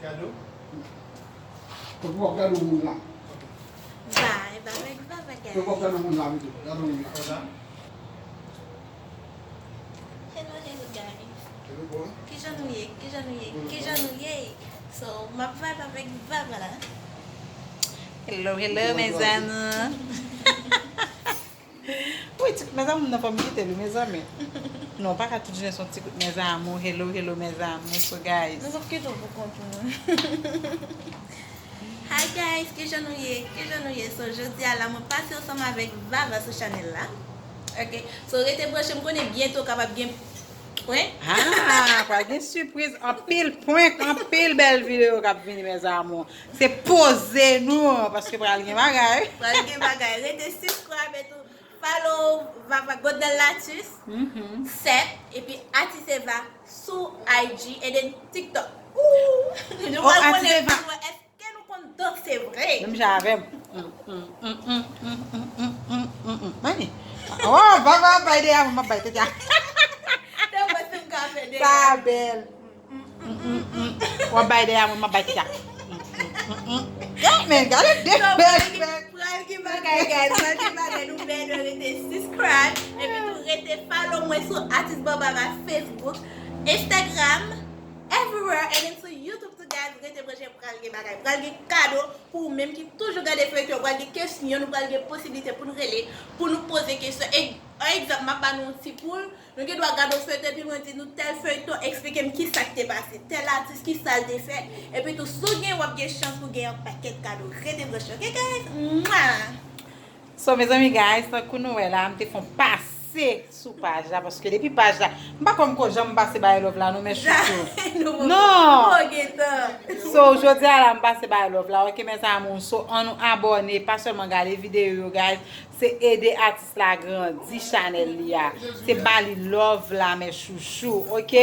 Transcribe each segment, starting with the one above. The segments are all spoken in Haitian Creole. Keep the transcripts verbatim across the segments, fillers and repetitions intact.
Gado? Fòk w ap gade moun la. Vibe avèk Vava, guys. Fòk w ap gade moun la pito. Gade moun la. Hello, hello, guys. Hello, boy. Kijan nou ye? Kijan nou ye? Kijan nou ye? So, m ap vibe avèk Vava la. Hello, hello, mes amours. Wi, ti kout mes amours nan fò m kite l wi, mezanmi. Non, pa ka tout jounen se yon ti kout mes amours. Hello, hello, mes amours. So, guys. Nou p ap kite w pou kont ou non. Hi guys, kijan nou ye? Kijan nou ye? So, jodi a la, mwen pase ansanm avèk Vava sou chanèl la. Ok. So, rete branche, m konnen byento kapab gen prank. Ah, pral gen sipriz, anpil prank, anpil bèl videyo k ap vini, mes amours. Se poze nou, paske pral gen bagay. Pral gen bagay. Rete subscribe etou. Follow Vava Godel Latus. Sèt. Epi Atis Eva sou I G and then TikTok. Ooh! Nou Oh, pral Atis konnen Eva. Vava, èske nou konn danse vre? Menm jan avè m. Mani. Oh, Vava ap bay de a, mwen m ap bay tete a. Te mwen se m ka fè de. Sa bèl. W ap bay de a, mwen m ap bay tete a. Gade men, gade de bèl fèt. Pral gen bagay, guys. Pral gen bagay. Nou bèl, rete subscribe. Epi tou rete follow mwen sou Atis Barbara Facebook, Instagram, everywhere. And then sou YouTube tou, guys. Rete branche, pral gen bagay. Pral gen kado pou ou menm ki toujou gade feyton. Pral gen kesyon, nou pral gen posiblite pou nou rele, pou nou poze kesyon. E, an egzanp, m ap ba nou yon ti poul. Nou gen dwa gade yon feyton epi mwen di nou tèl feyton, eksplike m kisa k te pase, tèl atis kisa l te fè. Epi tou, si w gen, w ap gen chans pou gen yon pakèt kado. Rete branche, ok guys? Mwa! So, mezanmi, guys, tankou nou wè la, m te fè yon pase sou paj la, paske depi paj la, m pa kwè m ko janm pase bay love la, non, men chouchou. Non! So, jodi a la, m pase bay love la, ok, mes amours? So, ann nou abòne, pa sèlman gade videyo yo, guys. Se ede atis la grandi chanèl li a. Se ba li love la, mes chouchous, ok?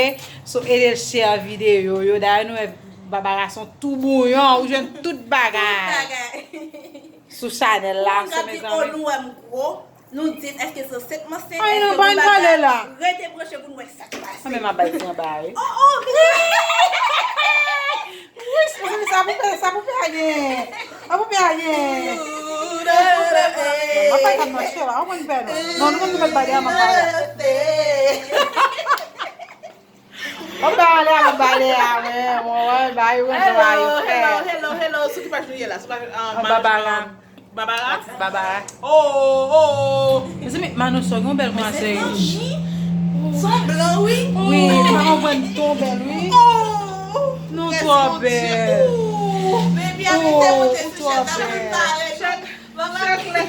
So, ede l share videyo yo. Dayè, nou wè Barbara se yon tou bouyon, ou jwenn tout bagay sou chanèl la. So, mezanmi. Nou di, èske se ansent m ansent? Ay, non, pa n pale la. Rete branche pou n wè sa k pase. Mwen menm ap bay ti anba, wi. Oh, oh, wi, sa pou fè, sa pou fè a gen. Sa pou fè a gen. Mwen pa ka mache la, ou konn fè non. Non, nou konn nou mèt bay de a, mwen pa la. Mwen pa ale a, mwen pa ale a, mwen, mwen, mwen, bay, mwen, mwen, mwen, hello, hello, hello, sou ki paj nou ye la? Sou paj, um, Barbara. Barbara? Barbara. Oh, oh, oh. Mezanmi, Manouche, gen yon bèl konsèy. Se yon blan, wi. Wi, pa konprann ton bèl, wi. Oh. Nou twò bèl. Baby, a vin te monte sou chèz la, mwen parèt. Chak lè,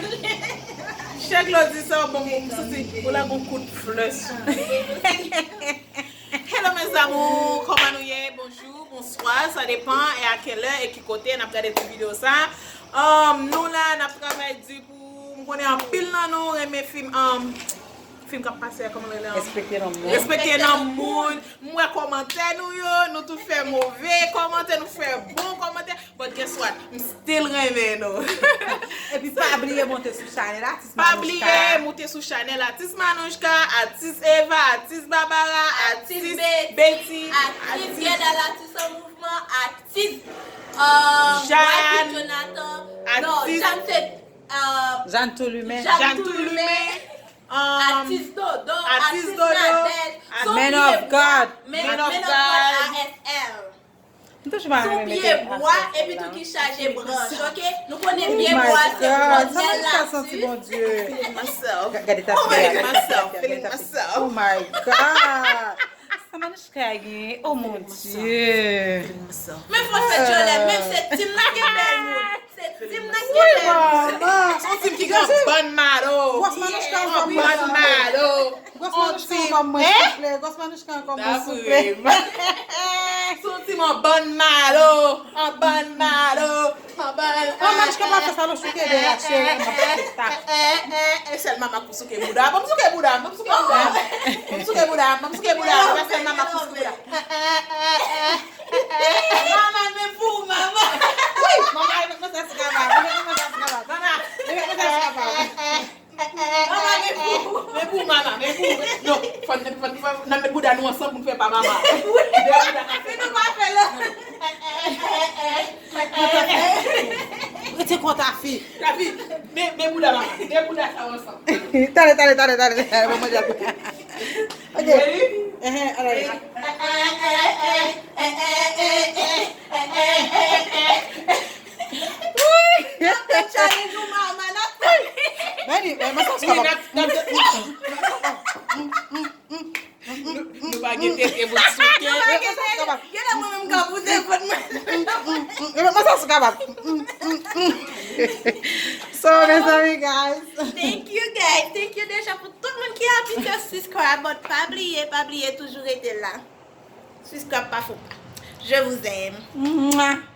chak lè w di sa, bon, m santi ou lage yon kout flè sou mwen. Hello mes amours, kòman nou ye? Bonjou, bonswa, sa depan e a kèlè e ki kote n ap gade ti videyo sa. Um, nou la, n ap travay di pou, m konnen anpil nan nou renmen fim, um, fim k ap pase a, kòman l rele? Respekte nan moun. Respekte nan moun. M wè kòmantè nou yo, nou tout fè move kòmantè, nou fè bon kòmantè. But guess what? M still renmen nou. Epi pa bliye monte sou chanèl atis Manouchka. Pa bliye moute sou chanèl atis Manouchka, atis Eva, atis Barbara, atis Betty, atis Gèdal, atis an mouvman, atis Jeanne, Jonathan, non, Jeanne se Jeanne Toulimen. Jeanne Toulimen. Atis Dodo, atis Nadège, Man of God, Man of God, A S L. M toujou pa renmen mete afè sou la. Sou pye bwa epi tou ki chaje branch, ok? Nou konnen pye bwa se pwòtyèl la. Santi Bondye. Feeling myself. Gade tap fè a. Feeling myself. Feeling myself. Oh my God. Sa Manouchka genyen. Oh mon Dieu. Feeling myself. Men fò fè djòlè, menm se tim nan ki bèl moun. Se tim nan ki bèl. Wi, manman. Se yon tim ki gen bann malo. Gwòs Manouchka, bann malo. Gwòs Manouchka ankò mwen souple. Gwòs Manouchka ankò mwen souple. Se yon tim an bann malo. An bann malo. An bann malo. Gwòs Manouchka pa fè sa non, souke de la cheri. E sèl mama pou souke bouda. Ban m souke bouda. Ban m souke bouda. Ban m souke bouda. Ban m souke bouda. E pa sèl mama pou souke bouda. Manman, men pou ou, manman. Wi, manman, e met mwen sa sou kaba. E met mwen sa sou kaba. Manman, e met mwen sa sou kaba. Manman, men pou ou. Men pou ou, manman, men pou ou. Non, fò n, fò n, fò n met bouda nou ansanm pou n fè pa manman. Wi. Men nou pa fè lòt. Fi. Rafi, men, men bouda mama, men bouda sa ansanm. Tande, tande, tande, tande. Bon, mwen jan. Ok. Ready? Ehe, ala. Challenge ou mama nan. Mani, mwen sa kapab. Nou pa gen tete pou souke. Gen la mwen menm ka pouse vant mwen. Mwen sa kapab. So, mes amis, guys. Thank you guys. Thank you deja pou tout moun ki abitye subscribe. But pa bliye, pa bliye toujou rete la. Subscribe pa fou pa. Je vous aime. Mwah.